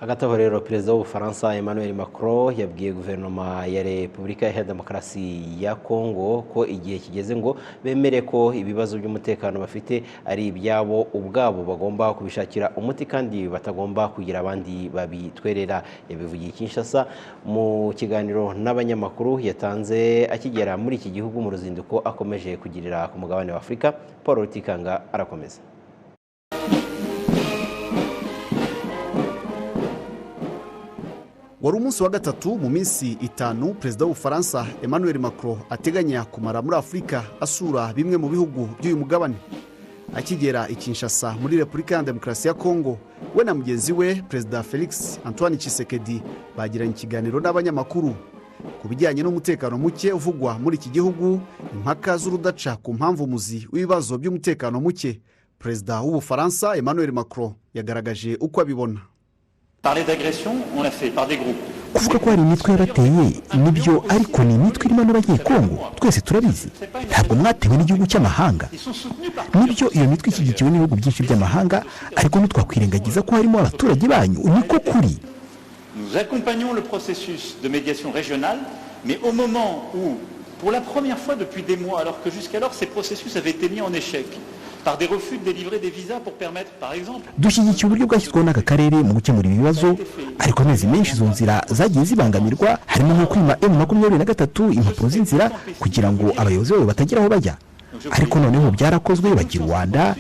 Hagati aho rero, Perezida w'Ubufaransa Emmanuel Macron yabwiye guverinoma ya Repubulika Iharanira Demokarasi ya Kongo ko igihe kigeze ngo bemere ko ibibazo by'umutekano bafite ari ibyabo ubwabo, bagomba kubishakira umuti kandi batagomba kugira abandi babitwerera. Yabivugiye i Kinshasa mu kiganiro n'abanyamakuru yatanze akigera muri iki gihugu mu ruzinduko akomeje kugirira ku mugabane wa Afurika. Paul Rutikanga arakomeza. Wari umunsi wa gatatu mu minsi 5 Perezida w'Ubufaransa Emmanuel Macron ateganya kumara muri Afurika asura bimwe mu bihugu by'uyu mugabane. Akigera i Kinshasa muri Repubulika ya Demokarasi ya Kongo, we na mugenzi we Perezida Felix Antoine Tshisekedi bagiranye ikiganiro n'abanyamakuru ku bijyanye n'umutekano muke uvugwa muri iki gihugu, impaka z'urudaca ku mpamvu muzi w'ibibazo by'umutekano muke. Perezida w'Ubufaransa Emmanuel Macron yagaragaje uko abibona. Kuvuga ko hari imitwe yabateye nibyo, ariko ni imitwe irimo n'Abanyekongo, twese turabizi. Ntabwo mwatewe n'igihugu cy'amahanga. Nibyo, iyo mitwe ishyigikiwe n'ibihugu byinshi by'amahanga, ariko ntitwakwirengagiza ko harimo abaturage banyu, niko kuri. Nous accompagnons le processus de médiation régionale, mais au moment où, pour la première fois depuis des mois, alors que jusqu'alors ces processus avaient été mis en échec, par des refus de délivrer des visas pour permettre, par exemple. Dushyigikiye uburyo bwashyizweho n'aka karere mu gukemura ibi bibazo, ariko amezi menshi izo nzira zagiye zibangamirwa, harimo nko kwima M23 impapuro z'inzira kugira ngo abayobozi babo batagira aho bajya. Ariko noneho byarakozwe, bagira Rwanda.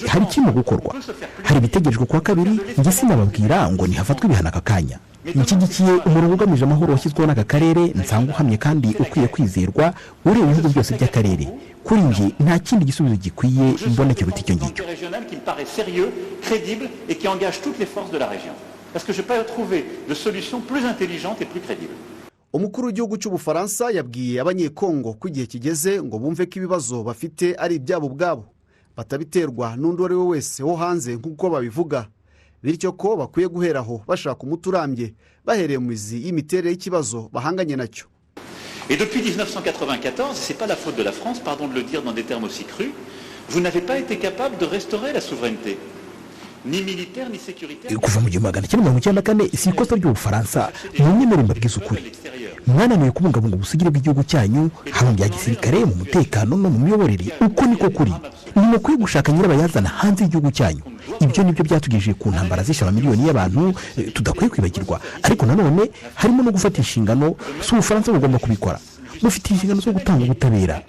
Hari ikirimo gukorwa, hari ibitegerejwe kuwa kabiri. Njye sinababwira ngo ntihafatwe ibihano aka kanya. Nshyigikiye umurongo ugamije amahoro washyizweho n'aka karere, nsanga uhamye kandi ukwiye kwizerwa, ureba ibihugu byose by'akarere. Kuri njye nta kindi gisubizo gikwiye mbona kiruta icyo ngicyo. Régional qui me paraît sérieux, crédible et qui engage toutes les forces de la région. Parce que je peux trouver de solutions plus intelligentes et plus crédibles. Umukuru w'igihugu cy'Ubufaransa yabwiye Abanyekongo ko igihe kigeze ngo bumve ko ibibazo bafite ari ibyabo ubwabo, batabiterwa n'undi uwo ari we wese wo hanze nk'uko babivuga, bityo ko bakwiye guheraho bashaka umuti urambye bahereye mu mizi y'imiterere y'ikibazo bahanganye nacyo. Et depuis 1994, ce n'est pas la faute de la France, pardon de le dire dans des termes aussi crus, vous n'avez pas été capable de restaurer la souveraineté, ni militaire ni sécuritaire. Kuva mu 1994, si ikosa ry'Ubufaransa, mu mbabwiza ukuri, mwananiwe kubungabunga ubusugire bw'igihugu cyanyu, haba mu bya gisirikare, mu mutekano no mu miyoborere. Uko niko kuri. Nimukwiye gushaka nyirabayazana hanze y'igihugu cyanyu. Ibyo nibyo byatugejeje ku ntambara zishe amamiliyoni y'abantu tudakwiye kwibagirwa. Ariko nanone harimo no gufata inshingano. Si Ubufaransa bugomba kubikora. Mufite inshingano zo gutanga ubutabera,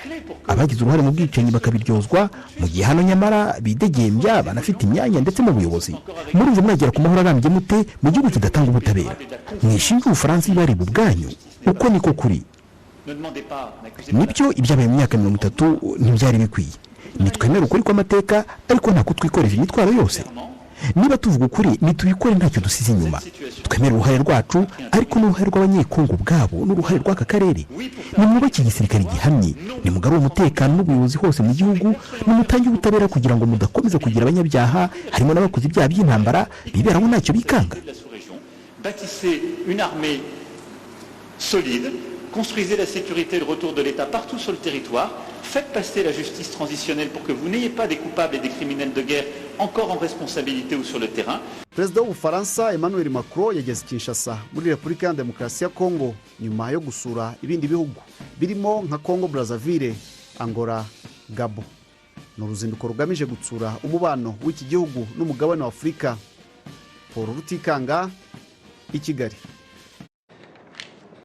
abagize uruhare mu bwicanyi bakabiryozwa, mu gihe hano nyamara bidegembya, banafite imyanya ndetse mu buyobozi. Murumva mwagera ku mahoro arambye mute mu gihugu kidatanga ubutabera? Mwishinge Ubufaransa ibareba ubwanyu, uko niko kuri. Nibyo, ibyabaye mu myaka 30 ntibyari bikwiye. Nitwemere ukuri kw'amateka, ariko nta kutwikoreje imitwaro yose. Niba tuvuga ukuri, nitubikore ntacyo dusize inyuma. Twemere uruhare rwacu, ariko n'uruhare rw'Abanyekongo ubwabo n'uruhare rw'aka karere. Nimwubake igisirikare gihamye, nimugarure umutekano n'ubuyobozi hose mu gihugu, nimutange ubutabera kugira ngo mudakomeza kugira abanyabyaha, harimo n'abakoze ibyaha by'intambara, biberaho ntacyo bikanga. De la sous-région, bâtissez une armée solide, construisez la sécurité et le retour de l'État partout sur le territoire, faites passer la justice transitionnelle pour que vous n'ayez pas des coupables et des criminels de guerre encore en responsabilité ou sur le terrain. Perezida w'Ubufaransa Emmanuel Macron yageze i Kinshasa muri Repubulika ya Demokarasi ya Kongo nyuma yo gusura ibindi bihugu birimo nka Kongo Brazzaville, Angola, Gabo. Ni uruzinduko rugamije gutsura umubano w'iki gihugu n'umugabane wa Afurika. Paul Rutikanga i Kigali.